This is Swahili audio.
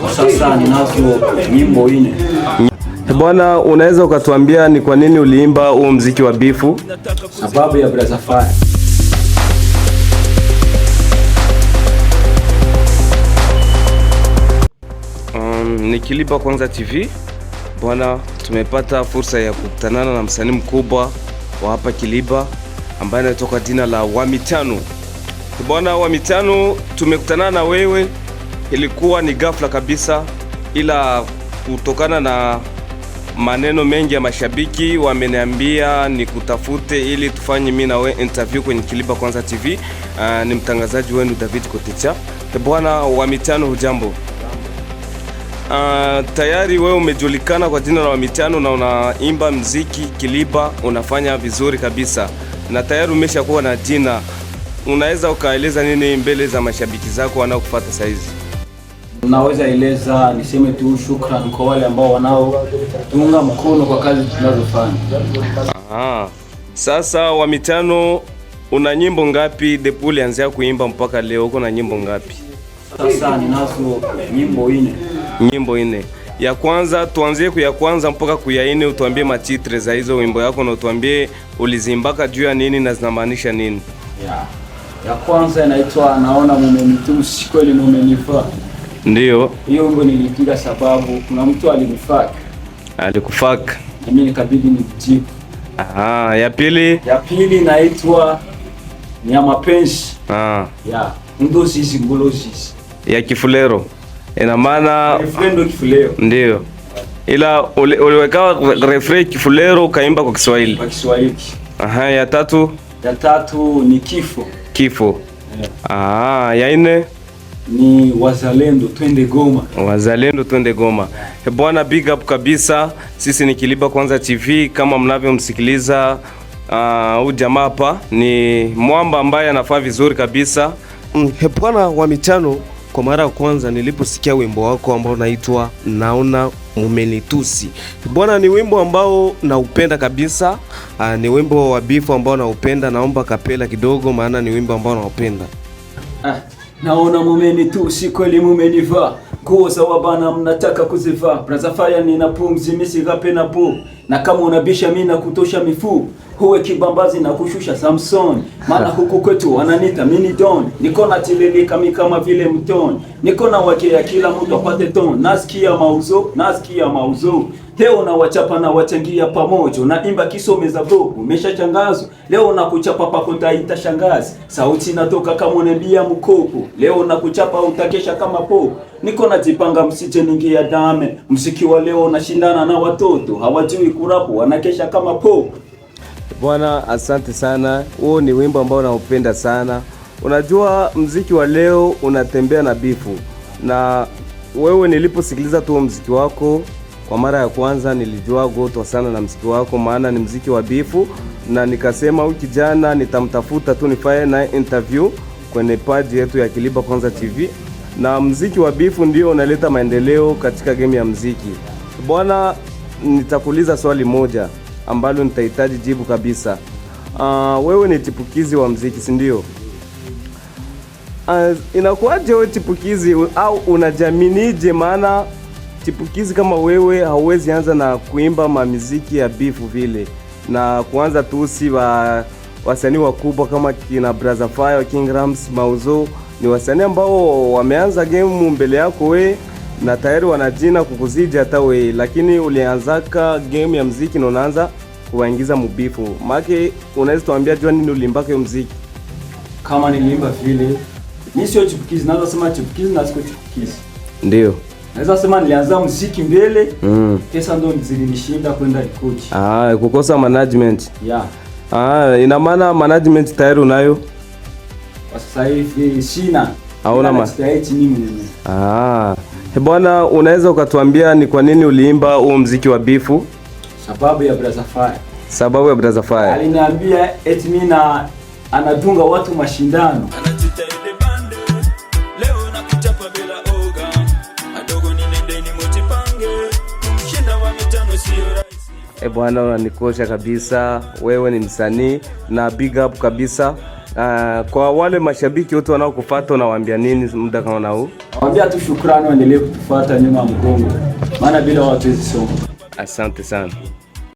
Kwa sasa ninazo nyimbo 4. Bwana, unaweza ukatuambia ni kwa nini uliimba huo mziki wa bifu? Sababu ya Brother Fire. Ni Kiliba Kwanza TV. Bwana, tumepata fursa ya kukutanana na msanii mkubwa wa hapa Kiliba ambaye anatoka jina la Wamitano. Bwana Wamitano, tumekutana na wewe, ilikuwa ni ghafla kabisa, ila kutokana na maneno mengi ya mashabiki wameniambia nikutafute ili tufanye mimi na wewe interview kwenye Kiliba Kwanza TV. Ni mtangazaji wenu David Kotecha. Bwana Wamitano, hujambo? Tayari wewe umejulikana kwa jina la Wamitano na unaimba mziki Kiliba, unafanya vizuri kabisa na tayari umeshakuwa na jina. Unaweza ukaeleza nini mbele za mashabiki zako wanaokufuata saizi? Naweza eleza niseme tu shukran kwa wale ambao wanaotuunga mkono kwa kazi tunazofanya. Aha. Sasa Wamitano, una nyimbo ngapi depuis ulianzia kuimba mpaka leo uko na nyimbo ngapi? Sasa ninazo nyimbo 4. Nyimbo 4. Ya kwanza tuanzie ku ya kwanza mpaka ku ya 4, utuambie matitre za hizo wimbo yako na utuambie ulizimbaka juu ya nini na zinamaanisha nini. Ya kwanza inaitwa naona mumenitusi kweli mumenifaa. Ndio. Hiyo wimbo nilipiga sababu kuna mtu alinifaka. Alikufaka. Na mimi nikabidi nimjibu. Aha, ya pili? Ya pili inaitwa ni ya mapenzi. Ya ndozi ngolozi. Ya Kifulero. Ina maana refrain Kifulero. Ndio. Ila uliweka refrain Kifulero ukaimba kwa Kiswahili. Kwa Kiswahili. Aha, ya tatu? Ya tatu ni kifo. Kifo. Yeah. Aha, ya nne? Ni wazalendo twende Goma. Wazalendo twende Goma. Bwana, big up kabisa. Sisi ni Kiliba Kwanza TV, kama mnavyomsikiliza huyu jamaa hapa ni mwamba ambaye anafaa vizuri kabisa. Bwana Wamitano, kwa mara ya kwanza niliposikia wimbo wako ambao unaitwa Naona Mumenitusi, bwana, ni wimbo ambao naupenda kabisa. Ni wimbo wa bifu ambao naupenda. Naomba kapela kidogo, maana ni wimbo ambao naupenda. Naona mumenitusi kweli mumenivaa nguo za wabana mnataka kuzivaa. Brother Fire nina pumzi misigape na pu, na kama unabisha mimi na kutosha mifu huwe kibambazi na kushusha Samson, maana huku kwetu wananita mini don. Niko na tililika mi kama vile mton, niko na wakea kila mtu apate ton. Nasikia mauzo, nasikia mauzo leo na wachapa na wachangia pamoja, na imba kisomeza bro umeshachangazwa leo na kuchapa pako taita shangazi, sauti natoka kama unabia mkopo leo na kuchapa utakesha kama po. Niko najipanga msije ningia dame, msiki wa leo nashindana na watoto hawajui kurapu wanakesha kama po. Bwana, asante sana. Huo ni wimbo ambao naupenda sana. Unajua mziki wa leo unatembea na bifu, na wewe niliposikiliza tu mziki wako kwa mara ya kwanza nilijua gotwa sana na mziki wako, maana ni mziki wa bifu, na nikasema huyu kijana nitamtafuta tu nifanye naye interview kwenye page yetu ya Kiliba Kwanza TV, na mziki wa bifu ndio unaleta maendeleo katika game ya mziki. Bwana, nitakuuliza swali moja ambalo nitahitaji jibu kabisa. Wewe ni chipukizi wa mziki, si ndio? Inakuwaje wewe chipukizi au unajaminije? Maana chipukizi kama wewe hauwezi anza na kuimba mamiziki ya bifu vile na kuanza tusi wa wasanii wakubwa kama kina Brother Fire, King Rams, Mauzo ni wasanii ambao wameanza game mbele yako we na tayari wana jina kukuzidi hata we, lakini ulianzaka game ya mziki na unaanza kuwaingiza mubifu. Maana unaweza tuambia jua nini uliimbaka hiyo mziki? Kama niliimba vile, mimi sio chipukizi, naweza sema chipukizi na siko chipukizi. Ndio. Naweza sema nilianza muziki mbele, pesa ndo zilinishinda kwenda rekodi. Kukosa management. Yeah. Ina maana management tayari unayo? Kwa sasa hivi sina. Hauna ma. Mimi mwenyewe. Bwana, unaweza ukatuambia ni kwa nini uliimba huo mziki wa bifu? Sababu ya Brother Fire. Sababu ya Brother Fire. Aliniambia eti mimi na anadunga watu mashindano. Bwana, unanikosha kabisa. Wewe ni msanii na big up kabisa. Kwa wale mashabiki wote wanaokufuata unawaambia nini muda kama na huu? Nawaambia tu shukrani, waendelee kutufuata nyuma ya mgongo, maana bila watu hatuwezi songa. Asante sana.